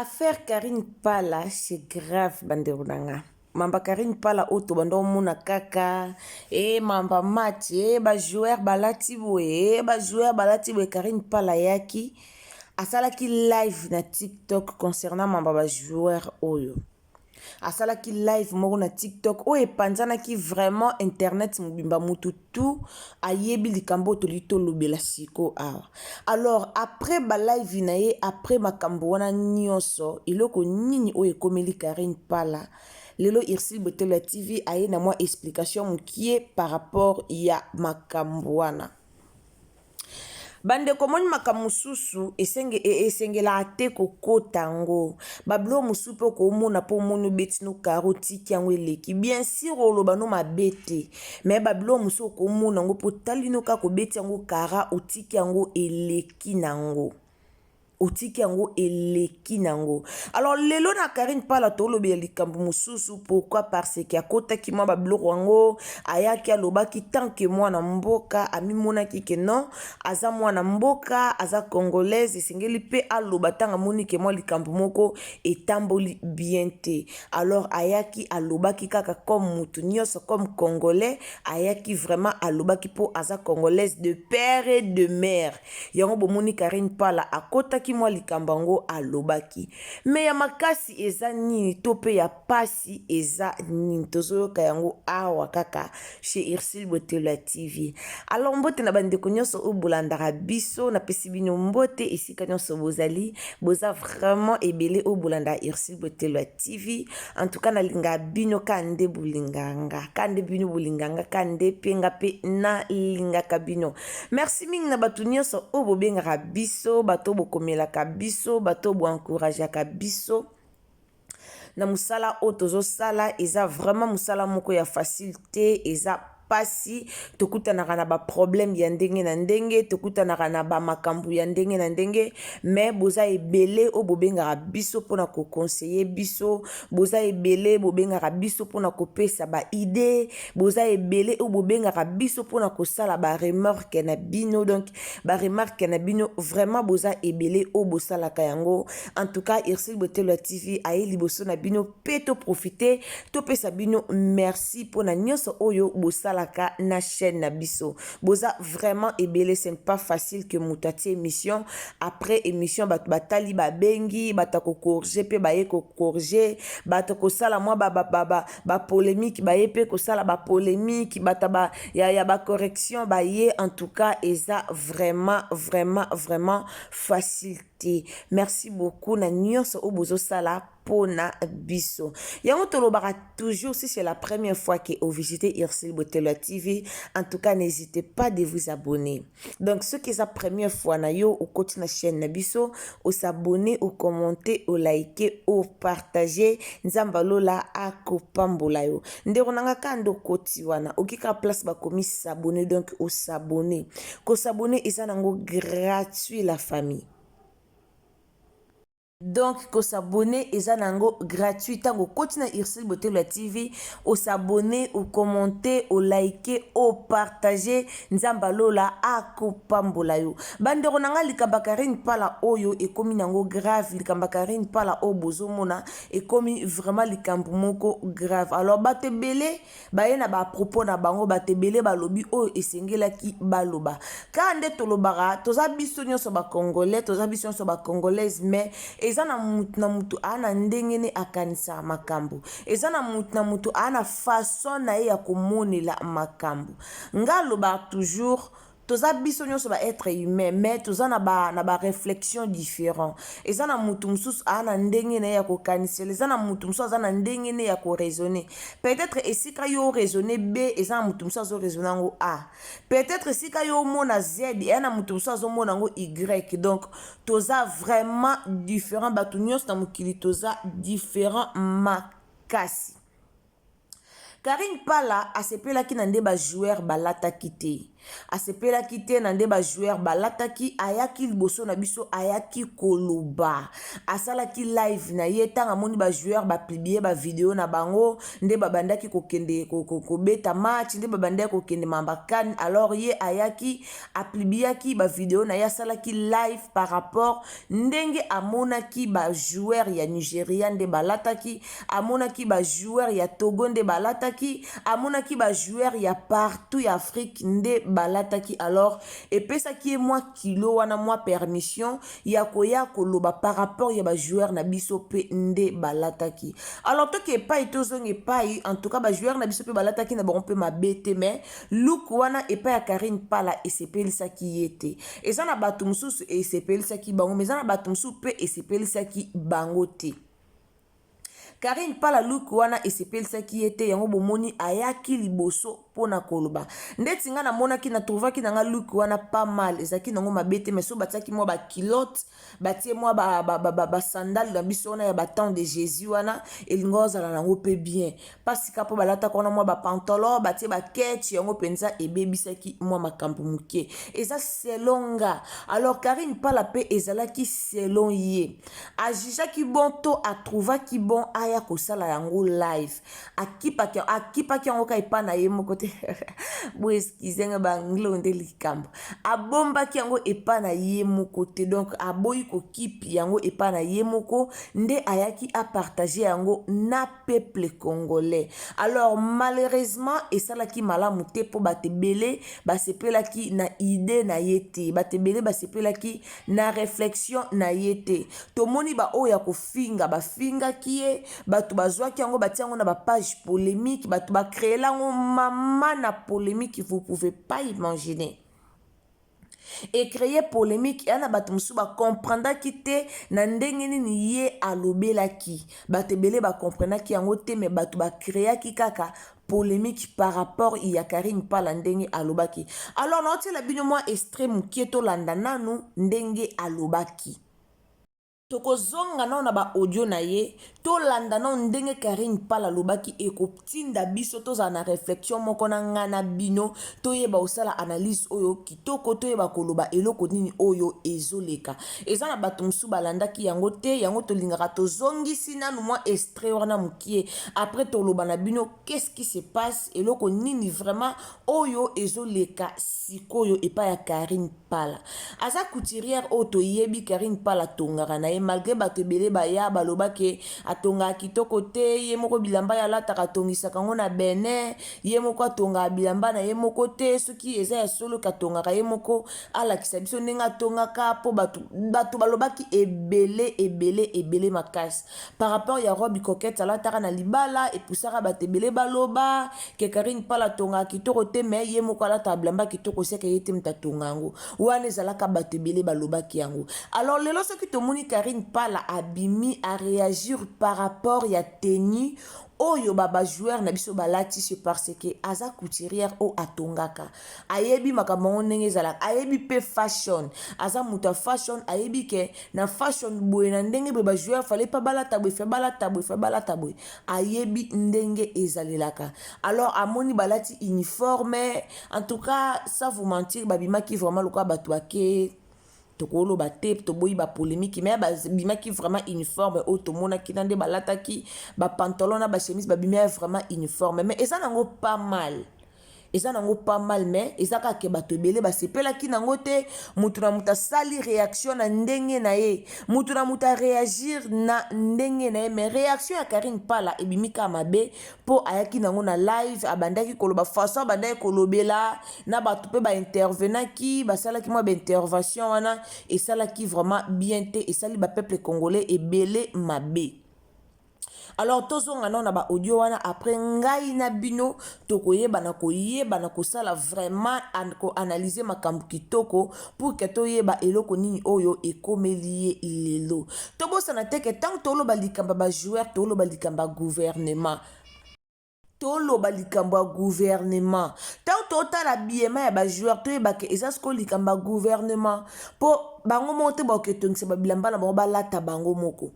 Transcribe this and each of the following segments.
Affaire Carine Pala c'est grave bandeko na nga. Mamba Carine Pala oyo tobanda omona kaka e mamba match e ba joueur balati boye e ba joueur balati boye. Carine Pala ayaki asalaki live na TikTok concernant mamba ba joueur oyo. Asalaki live moko na TikTok oyo epanzanaki vraiment internet mobimba, mutu tout ayebi likambo oyo tolingi tolobela siko awa. Alors après ba live na ye, après makambo wana nyonso, eloko nini oyo ekomeli Carine Pala lelo? Ursule Botelo ya TV aye na mwa explication mokie par rapport ya makambo wana. Bandeko, omoni makambo mosusu esengelaka te kokota yango. Babiloko mosusu mpe okomona mpo omoni obeti no karo, otiki yango eleki. Bien sûr oloba no mabe te, mais babiloko mosusu okomona yango mpo otali no kaka obeti yango kara, otiki yango eleki nango, otiki yango eleki nango. Alors lelo na Carine Pala tolobela likambo mosusu. Pourquoi? Parce que akotaki mwa babiloko yango, ayaki alobaki tant que mwana mboka, amimonaki ke non, aza mwana mboka, aza congolaise, esengeli mpe aloba ntango amoni ke mwa likambo moko etamboli bien te. Alors ayaki alobaki kaka comme mutu nyonso, comme congolais. Ayaki vraiment alobaki mpo aza congolaise de père et de mère. Yango bomoni Carine Pala akotaki mwa likambo yango, alobaki. Mais ya makasi eza nini to mpe ya pasi eza nini? Tozoyoka yango awa kaka chez Ursule Botelo ya TV. Alors mbote na bandeko nyonso oyo bolandaka biso, napesi bino mbote esika nyonso bozali. Boza vraiment ebele oyo bolandaka Ursule Botelo ya TV. En tout cas nalingaka bino ka nde bolinganga ka nde bino bolinganga ka nde mpe nga mpe nalingaka bino. Merci mingi na bato nyonso oyo bobengaka biso, bato oyo bokomelaka biso, bato oyo boencourageaka biso na mosala oyo tozosala. Eza vraiment mosala moko ya facile te, eza pasi. Tokutanaka na baproblème ya ndenge na ndenge, tokutanaka na bamakambo ya ndenge na ndenge, mais boza ebele oyo bobengaka biso mpona koconseiller biso, boza ebele bobengaka biso mpona kopesa baidées, boza ebele oyo bobengaka biso mpona kosala baremarque na bino. Donc baremarque na bino, vraiment boza ebele oyo bosalaka yango. En tout cas Ursule Botelo ya TV aye liboso na bino mpe toprofite topesa bino merci mpona nyonso oyo bosalaka na chaîne na biso. Boza vraiment ebele. Ce n'est pas facile que moto atie émission, après émission bato batali, babengi, bato akocorriger mpe baye kocorriger, bato kosala mwa bapolémique baye mpe kosala bapolémique, bato ya bacorrection baye. En tout cas eza vraiment vraiment vraiment facile te. Merci beaucoup na nyonso oyo bozosala mpona biso. Yango tolobaka toujours, si c'est la première fois que ovisite Ursule Botelo ya TV, en tout cas n'hésitez pas de vous abonner. Donc soki eza première fois na yo okoti na chaîne na biso, os'abonner, ocommenter, oliker, opartager. Nzambe alola akopambola yo, ndeko na nga. Kaka nde okoti wana, oki kaka place bakomi s'abonner, donc os'abonner. Kos'abonner eza nango gratuit, la famille. Donc kos'abonner eza nango gratuit. Ntango okoti na Ursule Botelo ya TV, os'abonner, ocommenter, oliker, opartager, Nzambe alola akopambola yo, bandeko na ngai. Likambo ya Karine Pala oyo ekomi nango grave. Likambo ya Karine Pala oyo bozomona ekomi vraiment likambo moko grave. Alors bato ebele baye na bapropos na bango, bato ebele balobi oyo esengelaki baloba. Kaka nde tolobaka, toza biso nyonso bacongolais, toza biso nyonso bacongolaise, mais eza na mutu na mutu aa na ndenge ne akanisaka makambo, eza na mutu na mutu aa na façon na ye ya komonela makambo. Nga alobaka toujours, toza biso nyonso baêtre humain, mais toza na baréflexion ba différent. Eza na mutu mosusu aa na ndenge na ye ya kokanisela, eza na mutu mosusu aza na ndenge ne ya koraisonner. Peut-être esika yo oraisonner B, eza na mutu mosusu azoraisonner yango A. Peut-être esika yo omona Z, eya na mutu mosusu azomona yango Y. Donc toza vraiment différent, bato nyonso na mokili toza différent makasi. Karine Pala asepelaki na nde bajoueur balataki te. Asepelaki te na nde ba joueurs balataki, ayaki liboso na biso ayaki koloba. Asalaki live na ye ntango amoni ba joueurs ba publier ba video na bango nde babandaki kokende kobeta match, nde babandaki kokende mamba CAN. Alors ye ayaki apubliaki ba video na ye, asalaki live par rapport ndenge amonaki ba joueurs ya Nigeria nde balataki, amonaki ba joueurs ya Togo nde balataki, amonaki ba joueurs ya partout ya Afrique nde balataki. Alors epesaki ye mwa kilo wana, mwa permission ya koya koloba par rapport ya ba joueurs na biso mpe nde balataki. Alors toke epai, tozonga epai. En tout cas, ba joueurs na biso mpe balataki na bango mpe mabe te, mais look wana epai ya Karine Pala esepelisaki ye te. Eza na bato mosusu esepelisaki bango, mais eza na bato mosusu mpe esepelisaki bango te. Karine Pala, look wana esepelisaki ye te. Yango bomoni ayaki liboso mpona koloba. Ndeti ngai namonaki, natrouvaki na nga look wana pas mal, ezalaki nango mabe te, mais so batiaki mwa baculotte, batie mwa basandale ba, ba, ba na biso wana ya batemps de Jésus wana, elingi ozala nango mpe bien. Pasika mpo balataka wana mwa bapantalon, batie baketch, yango mpenza ebebisaki mwa makambo moke. Eza selon nga. Alors Karine Pala mpe ezalaki selon ye, ajugeaki bon to atrouvaki bon aya kosala yango live. Akipaki, akipaki yango kaka epa na ye moko te. Bo excuser nga, baanglais nde likambo. Abombaki yango epa na ye moko te, donc aboyi kokipi yango epa na ye moko, nde ayaki apartager yango na peuple congolais. Alors malheureusement esalaki malamu te, mpo bato ebele basepelaki na idée na ye te, bato ebele basepelaki na réflexion na ye te. Tomoni baoyo ya kofinga bafingaki ye, bato bazwaki yango, batia yango na bapage polémique, bato bacréela yango mama na polémique, vous pouvez pas imaginer. Ecréer polémique eya na bato mosusu bacomprendaki te na ndenge nini ye alobelaki. Bato ebele bacomprenaki yango te, mais bato bacréaki kaka polémique par rapport ya Karine Pala ndenge alobaki. Alors naotiela bino mwa extrait moke, tolanda nanu ndenge alobaki. Tokozonga nano na baaudio na ye, tolanda nano ndenge Karine Pala alobaki. Ekotinda biso tozala na réflexion moko na ngai na bino, toyeba kosala analyse oyo kitoko, toyeba koloba eloko nini oyo ezoleka. Eza na bato mosusu balandaki yango te. Yango tolingaka tozongisi nanu mwa extrait wana moke, après toloba na bino qu'est-ce qui se passe, eloko nini vraiment oyo ezoleka sikoyo epai ya Karine Pala. Aza couturière oyo toyebi. Karine Pala atongaka na ye, malgré bato ebele baya balobaki atongaka kitoko te. Ye moko bilamba ye alataka, atongisaka yango na Benin. Ye moko atongaka bilamba na ye moko te. Soki eza ya solo atongaka ye moko, alakisa biso ndenge atongaka, mpo bato balobaki ebele ebele ebele makasi par rapport ya robe coquette alataka na libala. Epusaka bato ebele baloba ke Karine Pala atongaka kitoko te, mais ye moko alataka bilamba kitoko, seke ye te moto atonga yango wana. Ezalaka bato ebele balobaki yango. Alors lelo soki tomoni Karine Pala abimi aréagir par rapport ya tenue oyo bajoueur na biso balati, c'est parce que aza couturière oyo atongaka, ayebi makambo yango ndenge ezalaka, ayebi mpe fashion, aza moto ya fashion, ayebi ke na fashion boye, na ndenge boye, bajoueur fallait pa balata boye, fe balata boye, fe balata boye, ayebi ndenge ezalelaka. Alors amoni balati uniforme, en tout cas, sans vous mentir, babimaki vraiment lokola bato bake, tokoloba te, toboyi bapolémique, mais babimaki vraiment uniforme oyo tomonaki na nde balataki bapantalon na bachemise, babimaki vraiment uniforme. Mais eza nango pas mal, eza nango pas mal, mais eza kaka ke bato ebele basepelaki nango te. Motu na moto asali réaction na ndenge na ye, motu na moto aréagir na ndenge na ye, mais réaction ya Karine Pala ebimi kaka mabe, mpo ayaki nango na live, abandaki koloba façon abandaki kolobela na bato mpe baintervenaki, basalaki mwa baintervention wana, esalaki vraiment bien te, esali bapeuple congolais ebele mabe. Alors tozonga nano na baaudio wana, après ngai na bino tokoyebana koyebana kosala vraiment koanalyser makambo kitoko pour ke toyeba eloko nini oyo ekomeli ye lelo. Tobosana te ke ntango toloba likambo ya bajoueur, toloba likambo ya gouvernement, toloba likambo ya gouvernement. Ntango totala biema ya bajoueur, toyebaka eza sikoyo likambo ya gouvernement, mpo bango moko te bakotongisa babilamba na bango balata bango moko.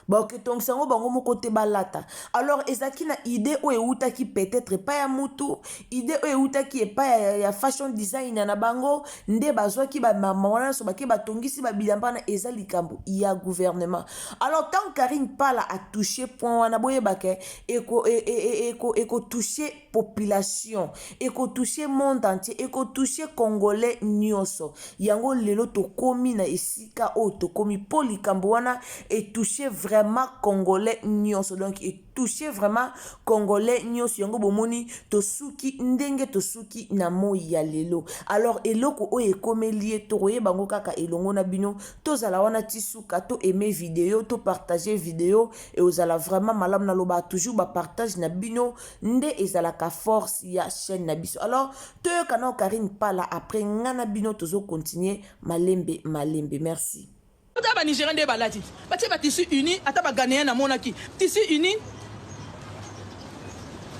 Bakotongisa yango bango moko te balata. Alors ezalaki na idee oyo ewutaki peut-être epai ya mutu, idee oyo ewutaki epai ya, ya fashion designer na bango nde bazwaki ba mama wana nyonso bake batongisi ba bilamba wana, eza likambo ya gouvernement. Alors tant Carine Pala a touché point wana, boyeba ke eko e, e, e, eko eko toucher population, eko toucher monde entier, eko toucher congolais nyonso. Yango lelo tokomi na esika oyo tokomi mpo likambo wana etouche vraiment congolais nyonso, donc etouche vraiment congolais nyonso. Yango bomoni tosuki ndenge tosuki na moi ya lelo. Alors eloko oyo ekomeli ye tokoyeba yango kaka elongo na bino. Tozala wana ti suka, to aime video, to partage video, ekozala vraiment malamu. Nalobaka toujours ba partage na bino nde ezalaka force ya chaîne na biso. Alors toyoka nao Carine Pala, après nga na bino tozo continuer malembe malembe. Merci. Ata ba Nigerian nde balati batie ba tissu uni, ata ba Ghanéen namonaki tissu uni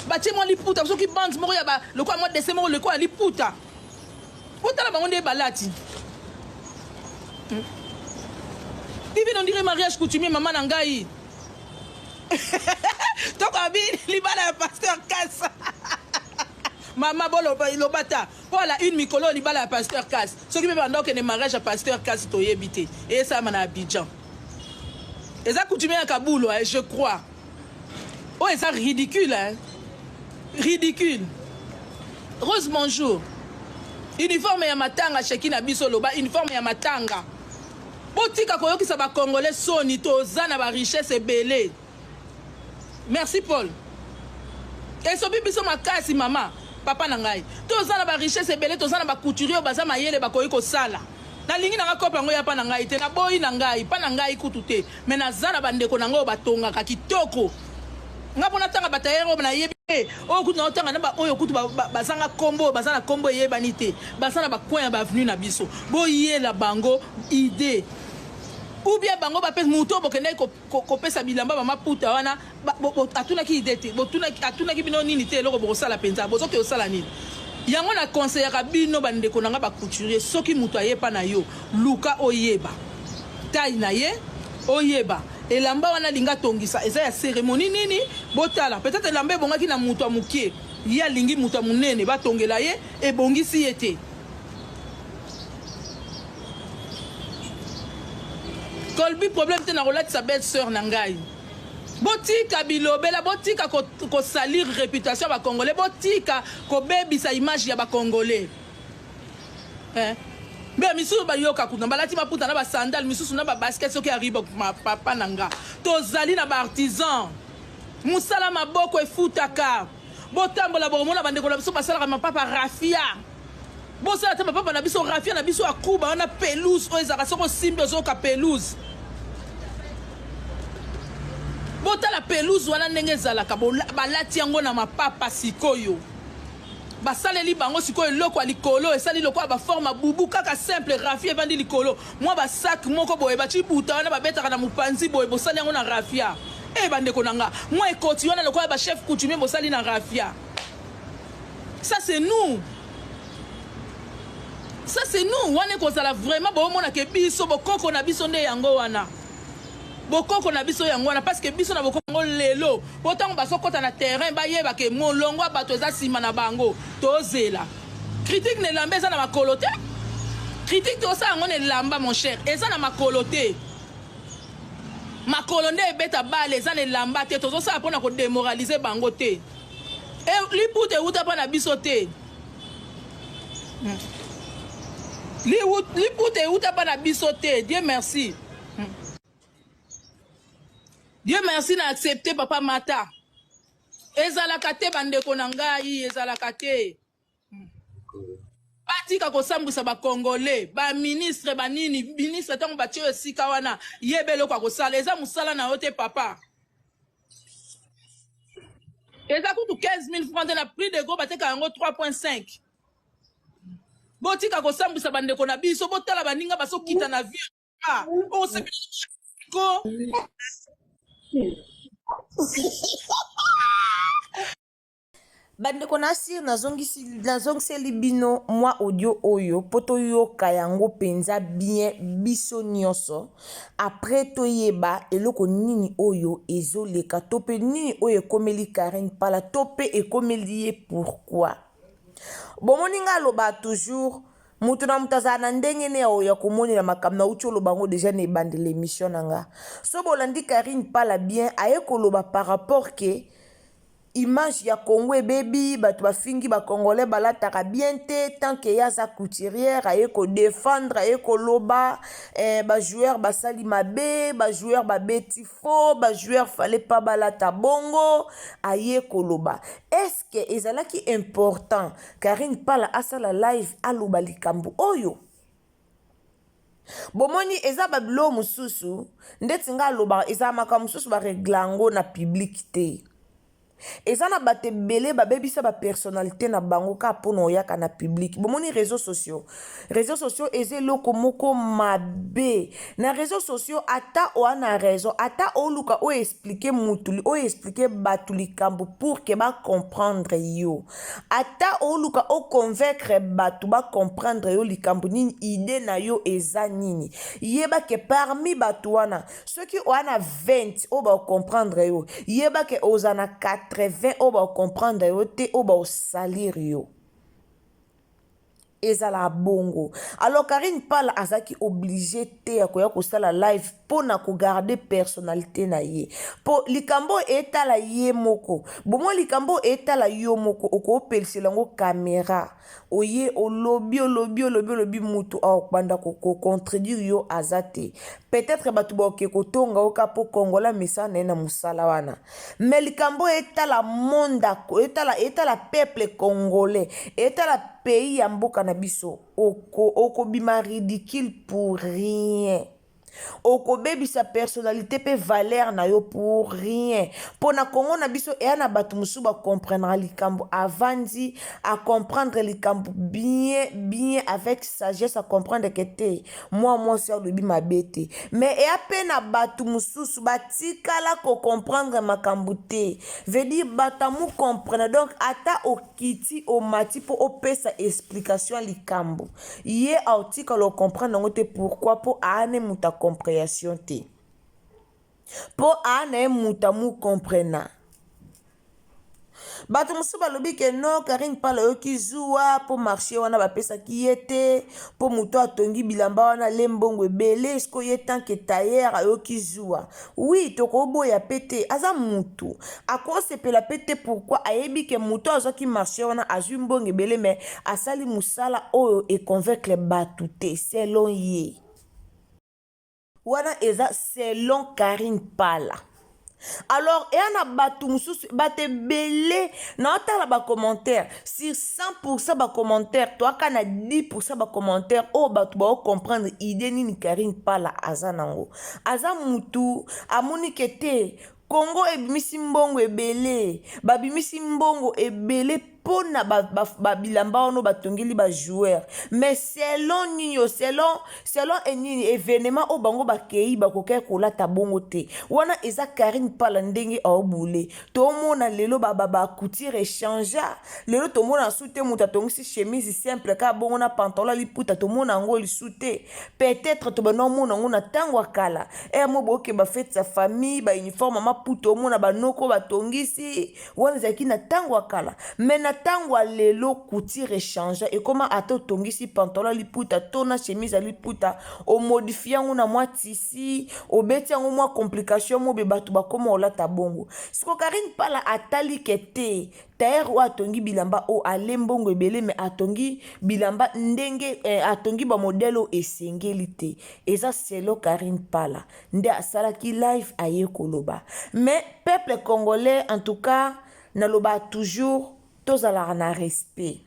batie mwa liputa soki bande moko ya ba lokola mwa dessin moko lokola liputa, otala bango nde balati hmm. Divine, on dirait mariage coutumier mama na ngai tokobi libala ya pasteur Kasa mama boloba loba ta mpo ala une mikolo libala ya pasteur Kas soki mpe banda okende mariage ya pasteur Kas toyebi te esalama na Abidjan eza coutumier ya Kabulo eh, je crois oyo eza ridicule hein? Ridicule. Rose bonjour. Uniforme ya matanga sheki na biso loba uniforme ya matanga. Botika koyokisa ba congolais soni toza na ba richesse ebele. Merci Paul. Esopi biso makasi mama papa na ngai. Toza na ba richesse ebele toza na ba couturier baza mayele bakoki kosala. Nalingi nanga kope yango ya pa na ngai te naboyi na ngai pa na ngai kutu te mais naza na bandeko na ngai oyo batongaka kitoko nga mpo natanga batayere oyo nayebi oyo kutu naotanga na baoyo kutu bazanga nkombo oyo baza na nkombo eyebani te baza na bacoin ya baavenue na biso boyela bango idée ou bien bango bapesa moto oyo bokendaki kopesa bilamba bamaputa wana atunaki ide te atunaki bino nini te eloko bokosala mpenza bozoki kosala nini yango na conseillaka bino bandeko na nga bacouturier soki moto ayepa na yo luka oyeba taille na ye oyeba elamba wana alingi atongisa eza ya cérémonie nini botala peut-être elamba ebongaki na moto ya mokie ye alingi moto ya monene batongela ye ebongisi ye te Colby problème te nakolatisa belle sœur na ngai. Botika bilobela, botika kosalir ko réputation ya ba congolais, botika kobebisa image ya ba congolais. Eh? Mbe misusu bayoka kuna balati maputa na ba sandales, misusu na ba basket soki ya Reebok ma papa na nga. Tozali na ba artisans. Musala maboko efutaka. Botambola bokomona bandeko na biso basalaka mapapa rafia. Bosala ata mapapa na biso rafia na biso ya kuba wana pelouse oyo ezalaka soki osimbi ozoyoka pelouse. Botala pelouse wana ndenge ezalaka balati yango na mapapa sikoyo basaleli bango sikoyo eloko ya likolo esali lokola baforme bubu kaka simple rafia evandi likolo mwa basak moko boye bacibuta wana babetaka na mopanzi boye bosali yango na rafia e eh, bandeko na nga mwa ekoti wana lokola bachef coutumier bosali na rafia. Ça c'est nous. Ça c'est nous. Wana ekozala vraiment bomona ke biso bokoko na biso nde yango wana. Bokoko na biso yango wana parce que biso na bokoko yango lelo po ntango bazokɔta na terrain bayeba ke molongo ya bato eza nsima na bango tozela. Critique na elamba eza na makolo te. Critique tosala yango na elamba mon cher eza na makolo te. Makolo nde ebeta bale eza na elamba te tozosala mpona kodemoralize bango te. E, liputa ewuta mpa na biso te. Hmm. Liputa ewuta mpa na biso te. Dieu merci. Hmm. Dieu merci na accepte papa Mata. Ezalaka te bandeko na ngai, ezalaka te. Hmm. Batika kosambwisa ba congolais, ba ministre ba nini, ministre ntango batie yo esika wana, yeba eloko ya kosala, eza mosala na yo te papa. Eza kutu 15 000 francs te na prix de gros bateka yango 3.5. Botika kosambwisa bandeko na biso, botala baninga bazokita na vie. Ah, osepeli ko Bandeko na sir nazongiseli bino mwa audio oyo mpo toyoka yango mpenza bien biso nyonso après toyeba eloko nini oyo ezoleka to mpe nini oyo ekomeli Carine Pala to mpe ekomeli ye pourquoi. Bomoni nga aloba toujours moto na moto azala na ndenge ne ya komonela makambo. Nauti oloba yango deja na ebandela émission na nga. So bolandi Carine Pala bien, aye koloba par rapport ke image ya Congo ebebi, bato bafingi bacongolais balataka bien te. Tant ke ye aza couturière, aye kodéfendre, aye koloba bajoueur basali mabe, bajoueur babeti faux, bajoueur fallait pas balata bongo. Aye koloba, est-ce ezalaki important Karine Pala asala live aloba likambo oyo? Bomoni, eza babilo mosusu ndeti nga alobaka, eza makambo mosusu barégler yango na public te. Eza na bato ebele babebisa bapersonnalité na bango kaka mpona oyaka na public. Bomoni réseaux sociaux, réseaux sociaux eza eloko moko mabe. Na réseaux sociaux, ata oa na raison, ata oluka oyo expliquer mutu, oyo expliquer bato likambo pour ke bacomprendre yo, ata oluka oconvaincre bato bacomprendre yo likambo nini, idée na yo eza nini, yeba ke parmi bato wana, soki oa na 20 oyo bacomprendre yo, yeba ke oza na 80 oyo bacomprendre yo te, oyo baosalir yo. Ezala bongo. Alors Karine Pala azalaki obligé te ya koya kosala live mpo na kogarder personnalité na ye, mpo likambo oyo etala ye moko. Bomoi, likambo oyo etala yo moko, okopelisela yango caméra, oye olobi, olobi, olobi, olobi, mutu akobanda kocontredire yo aza te. Peut-être bato baoke kotonga yo kaka mpo kongola misala na ye na mosala wana. Mais likambo oyo etala monde, etala peuple congolais, etala pays ya mboka na biso, okobima ridicule pour rien, okobebisa personnalité mpe valeur na yo pour rien. Mpo na Kongo na biso, eya na bato mosusu bacomprendra likambo, avandi acomprendre likambo bien bien, avec sagesse, acomprendre ke te, mwa mwasi alobi mabe te. Mais eya mpe na bato mosusu batikala kocomprendre makambo te, veut dire bato amu comprendre. Donc ata okiti, omati mpo opesa explication ya likambo, ye aotikala ocomprendre yango te. Pourquoi? Mpo aane moto acompréhension te, mpo aa na ye moto amu comprena. Bato mosusu balobi ke non, Karine Pala oyoki zuwa mpo marché wana bapesaki ye te, mpo moto atongi bilamba wana ale mbongo ebele. Siko ye tant que tailleur ayoki zuwa. Oui, tokoboya mpe te, aza mutu akosepela mpe te. Pourquoi? Ayebi ke moto azwaki marché wana azwi mbongo ebele, mais asali mosala oyo econvaincre bato te selon ye. Wana eza selon Karine Pala. Alors eya na bato mosusu, bato ebele naotala bacommentaire, sur 100 bacommentaire, toaka na 10 bacommentaire oyo bato baocomprendre idée nini Karine Pala aza nango. Aza mutu amoni ke te, Kongo ebimisi mbongo ebele, babimisi mbongo ebele mpona babilamba wana batongeli bajoueur, mais selon nini o selon enini événement oyo bango bakei, bakokaki kolata bongo te. Wana eza Karine Pala ndenge aobule. Tomona lelo bacouture échange, lelo tomona su te moto atongisi chemise simple kaka bongo na pantalon liputa, tomona yango lisu te. Peut-être tobanda omona yango na ntango ya kala, ere mo boyoke bafête ya famille, bauniforme maputa, omona banoko batongisi. Wana ezalaki na ntango ya kala, mais na ntango ya lelo couture échange ekóma. Ata otongisi pantalon ya liputa to na chemise ya liputa, omodifier yango na mwa tisi, obeti yango mwa complication mobe, bato bakóma olata bongo. Siko Karine Pala atali ke te, tailleur oyo atongi bilamba oyo ale mbongo ebele, mais atongi bilamba ndenge atongi bamodèle oyo esengeli te. Eza selon Karine Pala nde asalaki live, aye koloba. Mais peuple congolais, en tout cas nalobaka toujours, tozalaka na respect.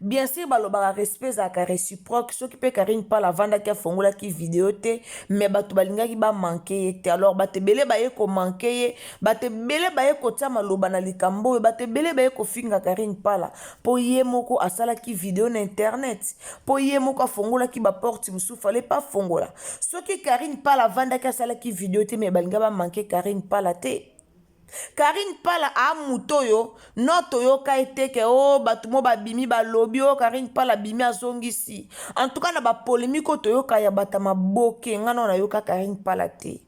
Bien sûr balobaka respect ezalaka réciproque. Soki mpe Karine Pala avandaki, afongolaki video te, mais bato balingaki bamanquer ye te. Alors bato ebele baye komanquer ye, bato ebele baye kotia maloba na likambo oyo, bato ebele baye kofinga Karine Pala mpo ye moko asalaki video na internet, mpo ye moko afongolaki baporte mosusu fallait pas fongola. Soki Karine Pala avandaki, asalaki video te, mais balinga bamanquer Karine Pala te. Carine Pala a moto oyo no toyoka ye te ke o oh, bato mo babimi balobi o oh, Carine Pala abimi azongisi. En tout cas na ba polemique oyo toyoka ya bato ya maboke nga no nayoka Carine Pala te.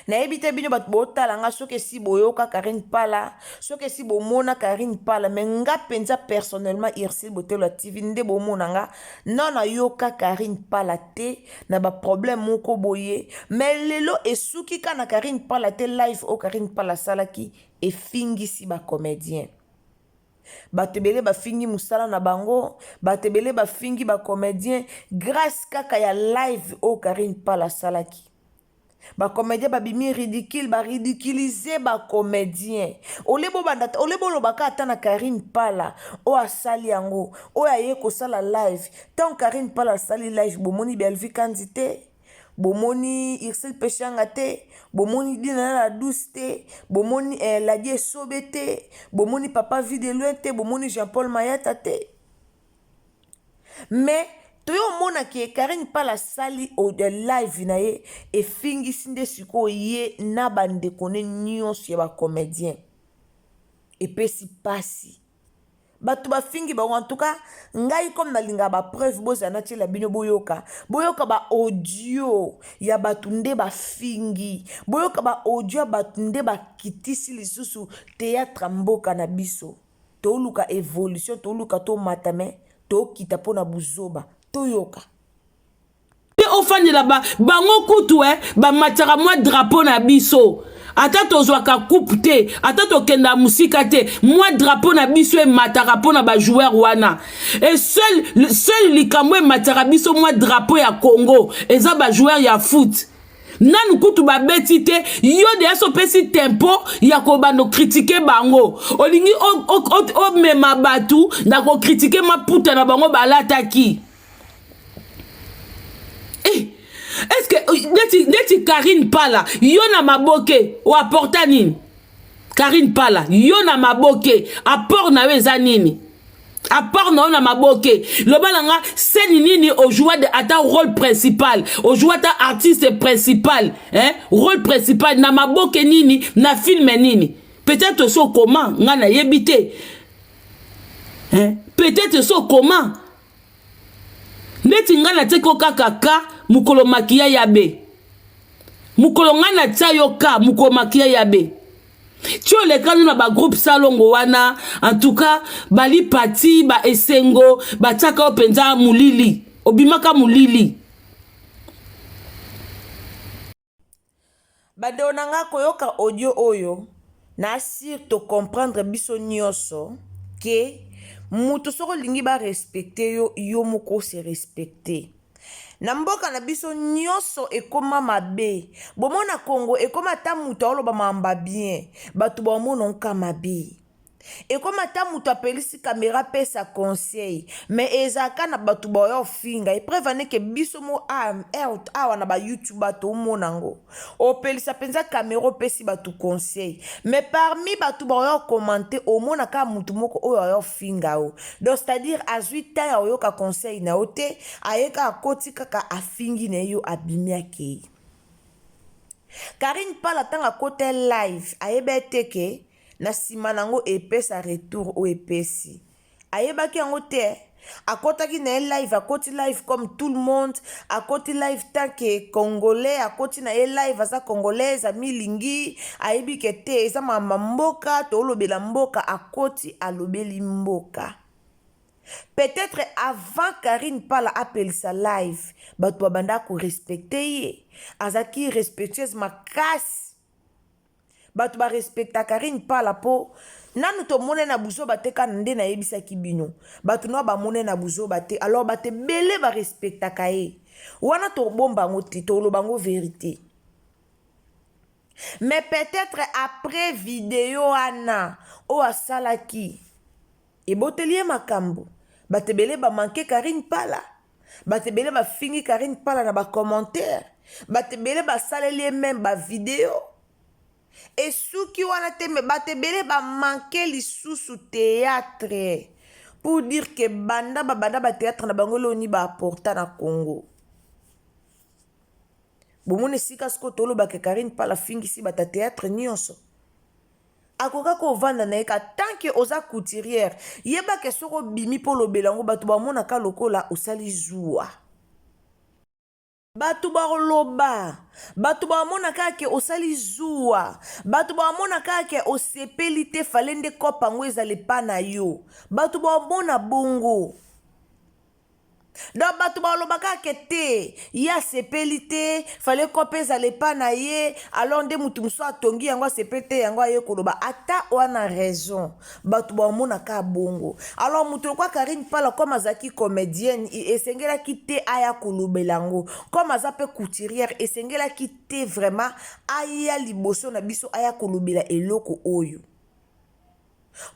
Nayebi te bino bato botala nga soki esi boyoka Carine Pala, soki esi bomona Carine Pala, mais nga mpenza personnellement Ursule Botelo ya TV nde bomona nga no nayoka Carine Pala te na ba problème moko boye mais lelo esuki ka na Carine Pala te live oyo Carine Pala asalaki efingisi ba comédien bato ebele bafingi mosala na bango bato ebele bafingi ba comédien grâce kaka ya live oyo Carine Pala asalaki ba comédien babimi ridicule ba ridiculiser ba comédien ole bobanda ole bolobaka ata na Carine Pala oyo asali yango oyo aye kosala live ntango Carine Pala asali live bomoni Bellevue Kanzi te bomoni Ursule Peshanga te bomoni Dina na la douce te bomoni eh, Ladi Esobe te bomoni Papa Vie de loin te bomoni Jean-Paul Mayata te Mais toye omona ke Carine Pala asali live na ye efingisi nde sikoyo ye na bandeko ne nyonso ya ba comedien epesi pasi bato bafingi bango en tout cas ngai comme nalingaka ba preuve bozala natiela bino boyoka boyoka ba audio ya bato nde bafingi boyoka ba audio ya bato nde bakitisi lisusu théâtre mboka na biso Toluka evolution toluka tomata mais tokita pona buzoba toyoka. Te ofandela ba bango kutu eh bamataka mwa drapeau na biso ata tozwaka coupe te ata tokenda mosika te mwa drapeau na biso emataka mpo na bajoueur wana e seul, seul likambo emataka biso mwa drapeau ya congo eza bajoueur ya foot nanu kutu babeti te yo deja so opesi tempo ya kobanda okritike bango olingi omema bato na kokritike maputa na bango balataki eh, est ce que neti, neti karine pala yo na maboke oaporta nini Carine Pala yo na maboke apport na yo eza nini apport na yo na maboke loba na nga scène nini ojoua ata rôle principal ojoua ata artiste principal hein? rôle principal na maboke nini na film nini peut-être osi okoma nga nayebi te hein? peut-être osi okoma neti nga natiaki yo kaka ka mokolo makiya ya be mokolo nga natia yo ka mokolo makiya ya be ti olekani na bagroupe salongo wana en tout cas balipati ba esengo batiaka yo mpenza molili obimaka molili Bandeko na nga koyoka audio oyo na sur to comprendre biso nioso ke mutu soki olingi ba respecte yo yo moko se respecte na mboka na biso nioso ekoma mabe bomona congo ekoma ata mutu aoloba mamba bien bato baomona nka mabe Ekoma ata mutu apelisi camera apesa conseil mais ezalaka na batu baya ofinga ye preuve ane ke biso mo awa na ba youtube tomona yango opelisa mpenza camera opesi batu conseil mais parmi batu baya okomante omona kaka mutu moko oyo aya ofinga yo donc c'est à dire azwi temps ya oyoka conseil na yo te aye kaka akoti kaka afingi na ye yo abimi akei Karine Pala ntango akota live ayeba te ke Na sima nango epesa retour oyo epesi. Ayebaki yango te. Akotaki na ye live, akoti live comme tout le monde, akoti live tant que congolais, akoti na ye live aza congolaise, amilingi, ayebi ke te eza makambo ya mboka, tolobela mboka, akoti alobeli mboka. Peut-etre avant Carine Pala apelisa live, bato babanda ko respecter ye. Azalaki respectueuse makasi. Bato ba respecta Carine Pala po nanu tomona ye na buzoba te kaka nde nayebisaki bino bato nao bamona ye na buzoba te alors bato ebele ba respectaka ye wana tobomba yango te toloba yango verite mais peut-être après video wana oyo asalaki eboteli ye makambo bato ebele ba manque Carine Pala bato ebele bafingi Carine Pala na ba commentaire bato ebele basaleli ye meme ba video esuki wana te me bato ebele ba manque lisusu théâtre pour dire que banda babanda ba théâtre na bango eloni ba apporta na Congo bomoni esika sikoyo tolobaka Carine Pala afingisi bato ya théâtre nyonso. Akoka kovanda na ye ka tant que oza couturière, yeba ke soki obimi mpo olobela yango, bato bamonaka lokola osali zuwa. Bato bakoloba, bato bakomona kaka ke osali zuwa, bato bakomona kaka ke osepeli te, fale nde kope yango ezala epa na yo. Bato bakomona bongo. Donc bato baloba kaka ke te, ye asepeli te, fale kope ezala epa na ye, alors nde motu mosusu atongi yango asepeli te, yango aye koloba. Ata wana raison, bato bamona kaka bongo. Alors moto lokola Carine Pala, comme azalaki comédienne, esengelaki te aya kolobela yango. Comme aza mpe couturière, esengelaki te vraiment aya liboso na biso aya kolobela eloko oyo,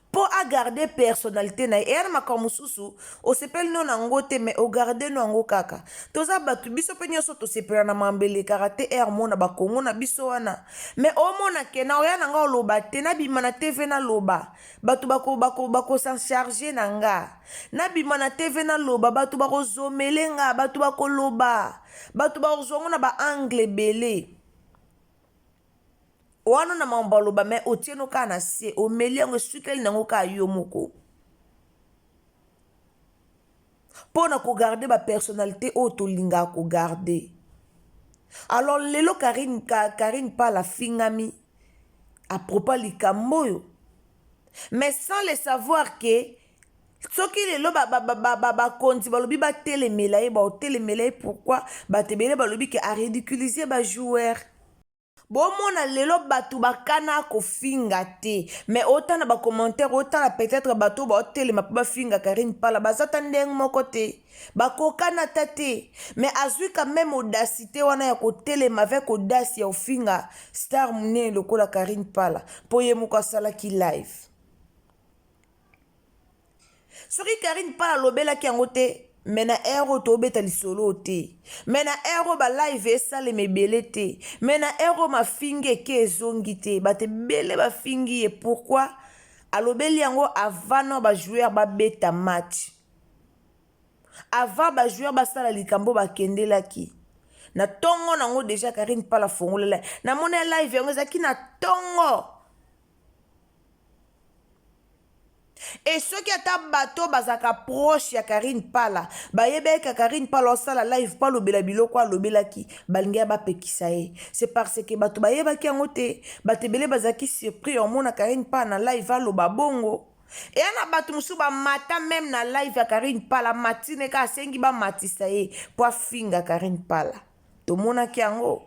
mpo agarde personnalité na ye. Eya na makambo mosusu osepeli no nango te, mais ogarde no yango kaka. Toza bato, biso mpe nyonso tosepela na mambo elekaka te ere mona bakongo na biso wana, mais omona ke na oya na nga oloba te, nabima na TV naloba, bato bakosan charge na nga. Nabima na TV naloba, bato bakozomele nga, bato bakoloba, bato bakozwa ngo na baangle ebele wana na mambo aloba, mais otie no kaka na se, omeli yango, esukeli nango kaka yo moko, mpo na kogarde bapersonnalité oyo tolingaka kogarde. Alors lelo Karine Pala afingami à propos ya likambo oyo, mais sans le savoir ke soki lelo bakonzi balobi batelemela ye, baotelemela ye. Pourquoi? Bato ebele balobi ke aridiculiser bajoueur. Bomona lelo bato bakana kofinga te, mais otala bacommentaire, otala peut-être bato oyo baotelema mpo bafinga Karine Pala, baza ta ndenge moko te, bakokana ata te, mais azwi quand même audacité wana ya kotelema avec audace ya kofinga star monene lokola Karine Pala, mpo ye moko asalaki live. Soki Karine Pala alobelaki yango te, mais na heure oyo tobeta lisolo te, mais na heure oyo balive esalema ebele te, mais na heure oyo mafingi eke ezongi te, bato ebele bafingi ye. Pourquoi alobeli yango avant na bajoueur babeta match, avant bajoueur basala likambo bakendelaki na ntongo nango? Déjà Karine Pala fongolela, namoni live yango ezalaki na ntongo. E soki ata bato bazalaka proche ya Karine Pala bayebaki Karine Pala osala live mpo alobela biloko alobelaki, balingi ya bapekisa ye. C'est parce que bato bayebaki yango te. Bato ebele bazalaki surpris omona Karine Pala na live aloba bongo. Eya na bato mosusu bamata même na live ya Karine Pala, matine ka asengi bamatisa ye mpo afinga Karine Pala. Tomonaki yango.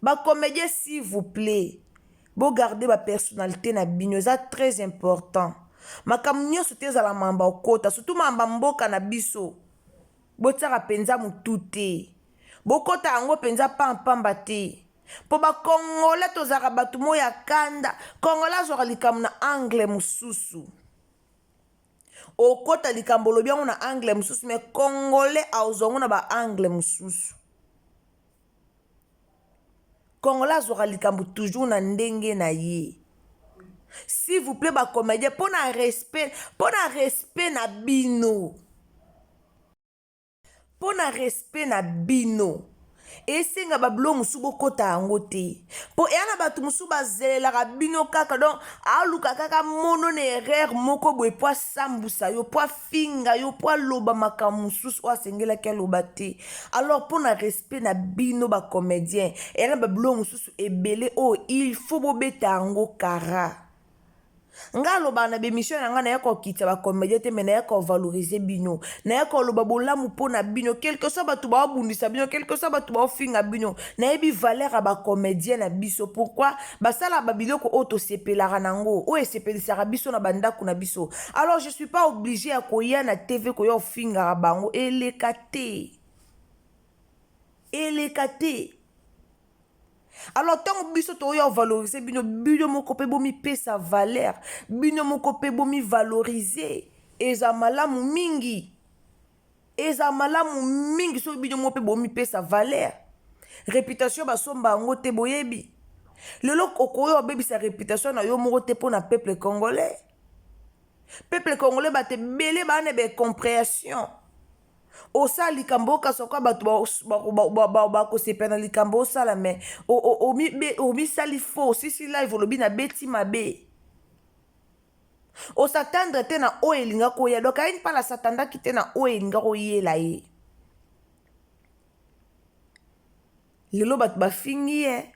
Bacomédien, s'il vous plaît, bogarde bapersonnalité na bino, eza très important. Makambo nyonso te ezala mamba okota, surtout mamba mboka na biso. Botiaka mpenza motu te, bokɔta yango mpenza pampamba te, mpo bakongolais tozalaka bato moko ya kanda. Congolais azwaka likambo na angle mosusu. Okɔta likambo, olobi yango na angle mosusu, mais congolais azwa yango na baangle mosusu. Congolais azwaka likambo toujours na ndenge na ye. S'il vous plaît, bacomédien, mpo na respect na bino, mpo na respect na bino, esenga babilo mosusu bokɔta yango te, mpo eya na bato mosusu bazelelaka bino kaka. Donc aluka kaka mono na erreur moko boye mpo asambusa yo, mpo afinga yo, mpo aloba makambo mosusu oyo asengelaki aloba te. Alors mpo na respect na bino bacomédien, eya na babilo mosusu ebele oyo il faut bobeta yango kara. Nga alobaka na bémission na ngai, naya kokitisa bacomédien te, mais naya kovaloriser bino, naya koloba bolamu mpo na bino. Quelque soit bato baobundisa bino, quelque soit bato baofinga bino, nayebi valeur ya bacomédien na biso. Pourquoi? Basalaka babiloko oyo tosepelaka nango, oyo esepelisaka biso na bandako na biso. Alors je suis pas obligé ya koya na TV koya ofingaka bango. Eleka te, eleka te. Alors ntango biso toya ovaloriser bino, bino moko mpe bomipesa valeur, bino moko mpe bomivaloriser. Eza malamu mingi, eza malamu mingi soki bino moko mpe bomipesa valeur. Réputation basomba yango te. Boyebi lelo okoyo obebisa réputation na yo moko te mpo na peuple congolais. Peuple congolais, bato ebele baa na baincompréhension. Osala likambo okasa kwa bato bakosepela na likambo osala me omisali faux, osisi live olobi nabeti mabe. Osatendre te na oyo elinga koya. Donc ayini mpala asatandaki te na oyo elinga koyela ye. Lelo bato bafingi ye.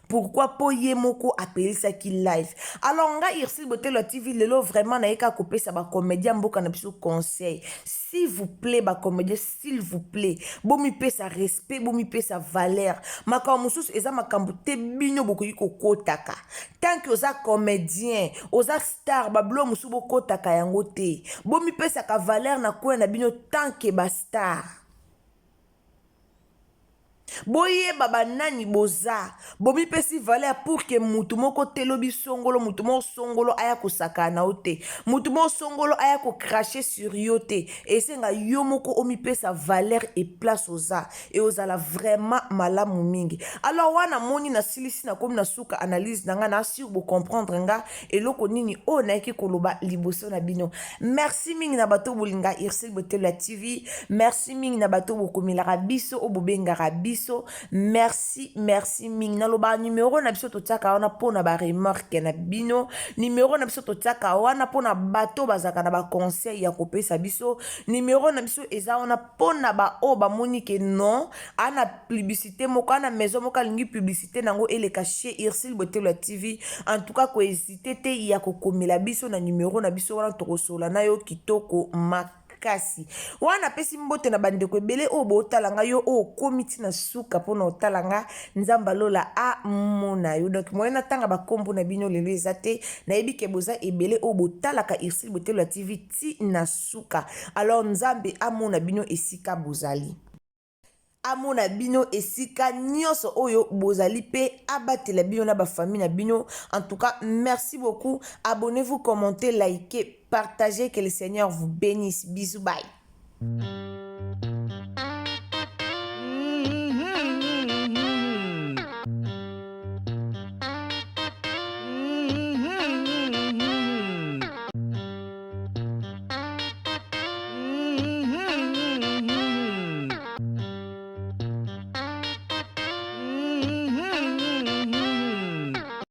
Pourquoi? Mpo ye moko apelisaki live. Alors nga Ursule Botelo ya TV, lelo vraiment naye kaka kopesa bacomédien mboka na biso conseil. S'il vous plaît bacomédien, s'il vous plaît, bomipesa respect, bomipesa valeur. Makambo mosusu eza makambo te bino bokoki kokotaka. Tant que oza comédien, oza star, babilo mosusu bokotaka yango te. Bomipesaka valeur na coin na bino tant que bastar. Boyeba banani boza, bomipesi valeur pour que mutu moko te lobi songolo, mutu moko songolo aya kosakana na yo te, mutu moko songolo aya kocrache sur yo te. Esenga yo moko omipesa valeur e place oza, e ozala vraiment malamu mingi. Alors wana moni nasilisi, nakomi na suka analyse na nga, na sur bocomprendre nga eloko nini oyo nayaki koloba liboso na bino. Merci mingi na bato bolinga Ursule Botelo ya TV. Merci mingi na bato bokomelaka biso, oyo bobengaka biso. Merci, merci mingi. Nalobaka numero na biso totiaka wana mpona baremarke na bino. Numero na biso totiaka wana mpona bato bazalaka na baconseil ya kopesa biso. Numero na biso eza wana mpona baoyo bamoni ke non, ana publicité moko, ana maison moko alingi publicité nango eleka chez Ursule Botelo ya TV. En tout cas kohésite te ya kokomela biso na numero na biso wana, tokosola na yo kitoko makasi. Wana napesi mbote na bandeko ebele oyo botala nga. Yo oyo okomi ntina suka mpona otala nga, Nzambe alola amona yo. Donc moyen natanga bakombo na bino lelo eza te. Nayebi ke boza ebele oyo botalaka Ursule Botelo ya TV ti na suka. Alors Nzambe amona bino esika bozali, amona bino esika nyonso oyo bozali, mpe abatela bino na bafamille na bino. En tout cas merci beaucoup. Abonnez-vous, commentez, likez, partagez. Que le Seigneur vous bénisse. Bisous, bye.